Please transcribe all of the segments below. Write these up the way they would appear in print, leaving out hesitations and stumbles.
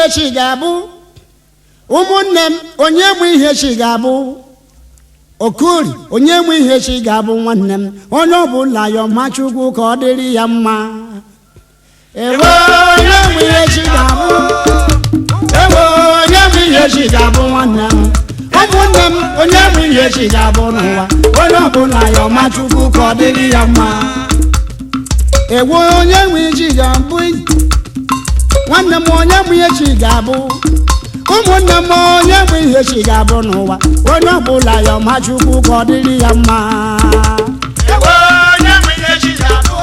Ihe chi ga-abụ, ụmụnne m, onye mụ ihe chi ga-abụ? Okori, onye mụ ihe chi ga-abụ? Nwanne m, onye ọbụla yọma Chukwu ka ọ dịrị ya mma. Ewe, onye mụ ihe chi ga-abụ? Ewe, onye mụ ihe chi ga-abụ? Nwanne m, ụmụnne m, onye mụ ihe chi ga-abụ n'ụwa? Onye ọbụla yọma Chukwu ka ọ dịrị ya mma. Ewe, onye nwe chi ga-abụ? Nwanne m, onye mụ ihe chi ga-abụ? Ụmụnne m, onye nwe ihe chi ga-abụ n'ụwa? Onye ọbụla yọma Chukwu ka ọ dịrị ya mma. Ewe, onye nwe ihe chi ga-abụ?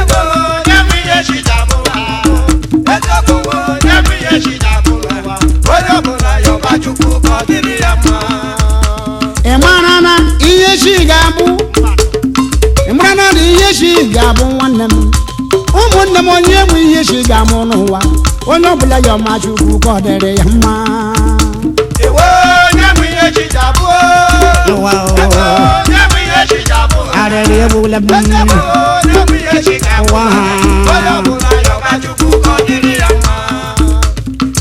Ewe, onye nwe ihe chi ga-abụ? Eziokwu, onye nwe ihe chi ga-abụ n'ụwa? Onye ọbụla yọba Chukwu ka ọ dịrị ya mma. Ị mara na ihe chi ga-abụ? Ị mara na ihe chi ga-abụ? Nwanne m, ụmụnne m, onye nwe ihe chi ga-amụ n'ụwa? Onye ọbụla yọma Chukwu ka ọ dịrị ya mma. Ewe, onye nwe ihe chi ga-abụ? Ụwa. Ewe, onye nwe ihe chi ga-abụ? Arịrị egbula m. Eziokwu, onye nwe ihe chi ga-abụ? Ụwa. Onye ọbụla yọba Chukwu ka ọ dịrị ya mma.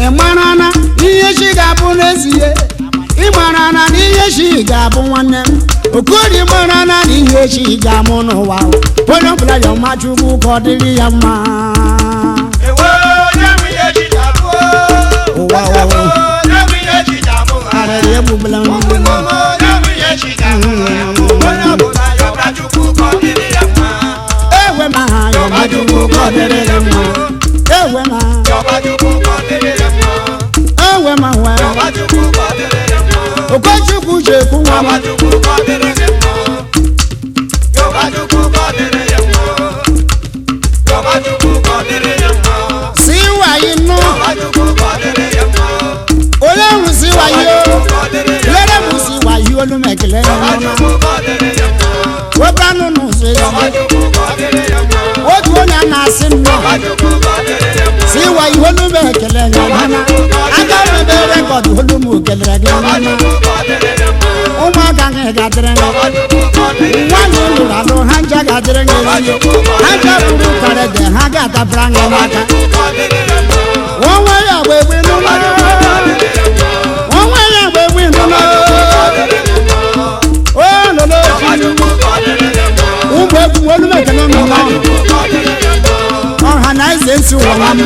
Ị mara na ihe chi ga-abụ n'ezie? Ị mara na ihe chi ga-abụ? Nwanne m Okori, mara na ihe chi ga-amụ n'ụwa? Onye ọbụla yọma Chukwu ka ọ dịrị ya mma. Ewe, onye nwe ihe chi ga-abụ? Ụwa. Eziokwu, onye nwe ihe chi ga-abụ? Arịrị egbula m. Ụmụnne m, onye nwe ihe chi ga-abụ? Onye ọbụla yọba Chukwu ka ọ dịrị ya mma. Ewe ma ha yọma Chukwu ka ọ dịrị ya mma. Ewe ma Yọba Chukwu ka ọ dịrị ya mma. Ewe ma nwe. Yọba Chukwu ka ọ dịrị ya mma. Okochukwu jekwu nwa m. Yọba Chukwu ka ọ dịrị gị mma. Yọba Chukwu ka ọ dịrị ya mma. Yọba Chukwu ka ọ dịrị ya mma. Si wayi nụ. Yọba Chukwu ka ọ dịrị ya mma. Onye hụ si wayi o. Chukwu ka ọ dịrị ya Lere m si wayi olu m ekele ya Yọba n'ọma. Chukwu ka ọ dịrị ya mma. Wepụranụ n'ụzọ Yọba ezi. Chukwu ka ọ dịrị ya mma. Otu onye a na-asị nnọọ. Yọba Chukwu ka ọ dịrị ya mma. Si wayi olu m ekele ya n'ọma. Aka mebe record, olu m kelere gị Yọba n'ọma. Chukwu ka ọ dịrị ya mma. Ụmụaka gị ga-adịrị gị. Yọba Chukwu ka ọ dịrị ya mma. Nwaanyị lụrụ alụ, ha nja ga-adịrị gị ezi. Ha nja bụrụ karede, ha ga-adabara gị n'aka. Chukwu ka ọ dịrị ya mma. Onwe ya gba egbe n'ụlọ. Onwe ya gba egbe n'ụlọ. O lolo chi. Ụmụ egwu, olu m ekele ụnụ nọ. Ọha na eze nsi ụwa nwa m.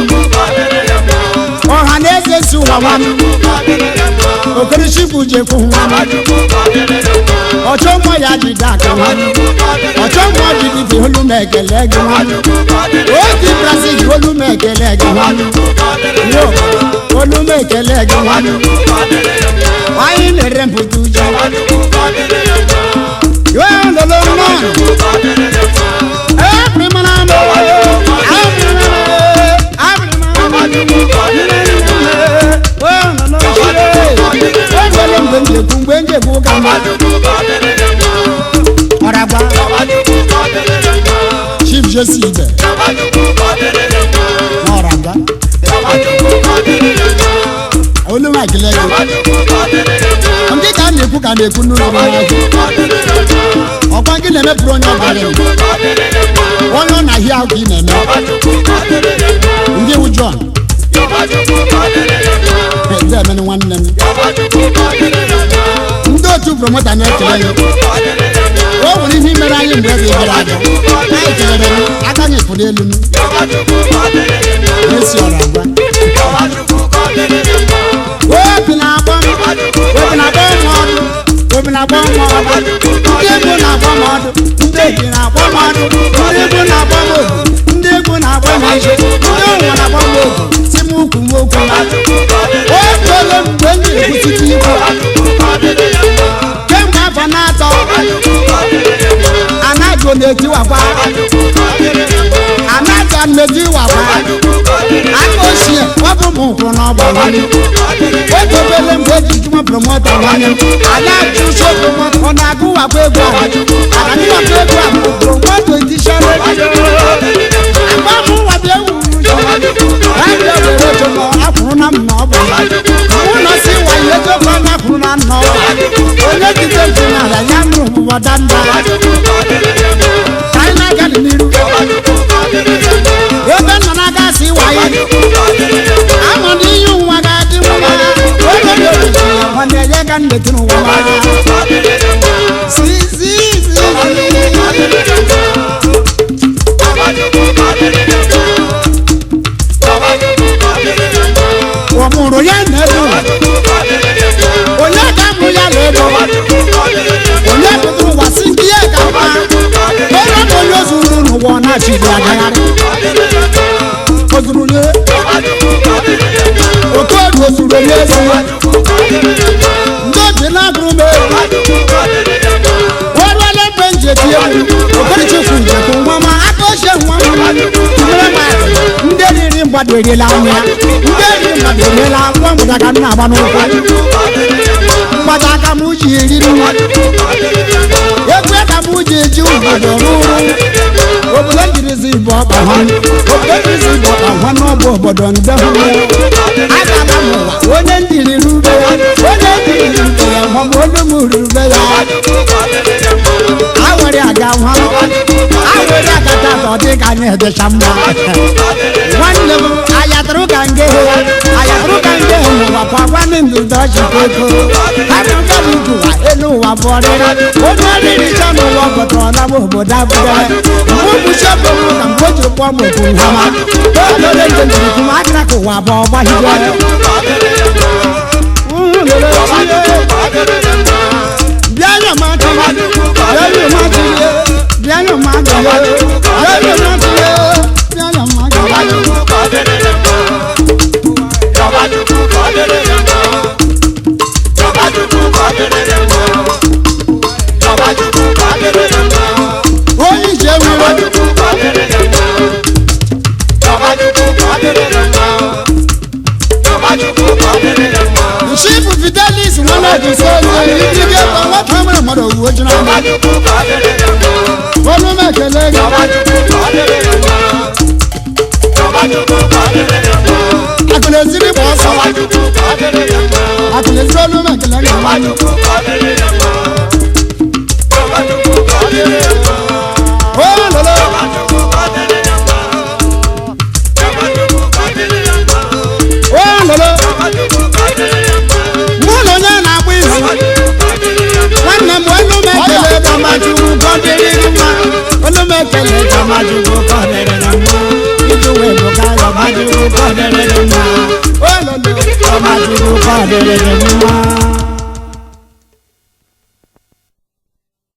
Ọha na eze nsi ụwa nwa m. Okorichukwu jekwu nwa m. Ọchọ mmụọ ya jide aka nwa m. Ọchọ mmụọ jide olu m ekele gị nwa m. Obi Brazil, olu m ekele gị nwa m. Yo, olu m ekele gị nwa m. Anyị na-ere mpụta ụjọ. Yo lolo nọ. Ebiri m na mbụ. Abiri m na abiri m na. Enwere mgbe njekwu, mgbe njekwu ka mma. Ọragba Chief Jesse Ibe na ọragba, olu m ekele gị. Ndị ka a na-ekwu ka na-ekwu n'ụlọ n'ahịa. Ọkwa gị na-emepụrụ onye ọbara gị. Onye ọ na-ahịa ahụ ka ị na-eme. Ndị wu John ndị emene nwanne m. Ndị otu promoter na-ekele gị. O nwere ihe mere anyị mgbe eze gara aga. Anyị kelere gị, aka anyị pụrụ elu m. Na-esi ọra agwa. Obi na-agba m, obi na-agba m ọdụ, obi na-agba m ọdụ. Ndị egwu na-agba m ọdụ, ndị egwu na-agba m ọdụ, ndị egwu na-agba m obu, ndị egwu na-agba m ije, ndị ụwa na-agba m obu, si m ukwu m okwu. O tole mgbe m na-ekwutite igwe. Kemgbe afọ na-atọ, anaghị na-etiwakwa, anaghị na-etiwakwa. Aka ochie, ọ bụ m ụkwụ n'ọgba nwanne. Oge obele mgbe eji jụma promoter nwanne m, ada achụ so promoter, ọ na-agụwakwa egwu ahụ. Agụwakwa egwu ahụ, promoter etishara agba m ụwa bịa wuru ụjọ. Abịa were chọrọ akwụrụ na m na ọ bụ mụ na si wayo ego na akwụrụ na nna ọ bụ onye jide ntị n'ala ya nụrụ ụwa danda. Ka anyị na-aga n'iru. Ebe nọ na-aga si wayo. ka ndetụ n'ụwa si si si ọ mụrụ ya n'elu onye ka mụrụ ya n'elu onye pụtara ụwa si ndị ya ka mma ebe na onye zuru n'ụwa ọ na-achịghị agagharị o zuru nye okorie o zuru onye ezi ndị obi na-agụrụ m egwu ọrụọla ebe nji eti egwu okorichukwu njekwu nwa ma aka ochie nwa m tụnyere m atụ ndị riri mgbada eriela nwa ya ndị riri mgbada eriela nwa mgbada ka m na-agba n'ụkwụ mgbada aka m ji eri nwa egwu ka m ji eji obodo rụrụ obodo njirizi bụ ọkpa ha obodo njirizi bụ ọkpa ha n'ọbụ obodo nde hụ agala m ụwa onye njiri rube ya onye njiri rube ya ma ọ olu m rube ya awere aga nwa awere aga tata ọ dị ka anyị edecha mma nwanne m ayatụrụ ka nge ayatụrụ ka nge n'ụwa kwa nwanne ndụdọ chikoko hapụ nke bụ ụwa elu ụwa bụ ọrịrị onye ọrịrị chọ n'ụwa pụtara m obodo abụọ mgbe ụbụchi ọbụ m ka mgbe o jiri kpọọ m okwu nhama olole njem jiri kwụ m akara ka ụwa bụ ọgbahigwe bịa nyọ ma chiri bịa nyọ ma chiri bịa nyọ ma chiri bịa nyọ ma chiri bịa nyọ ma chiri. Onye ije nwere Chief Fidelis nwana ji so onye ibiribe ebe nwata nwere mmadụ owuwe jiri ama olu m ekele gị akụna eziri gba ọsọ akụna eziri olu m ekele gị o lolo o lolo mụ na onye na-agba izu nwanne m olu m ekele Gamachukwu ka ọ dịrị gị mma olu m ekele Gamachukwu ka ọ dịrị gị mma iji wee bụ ka Gamachukwu ka ọ dịrị gị mma ololo Gamachukwu ka ọ dịrị gị mma.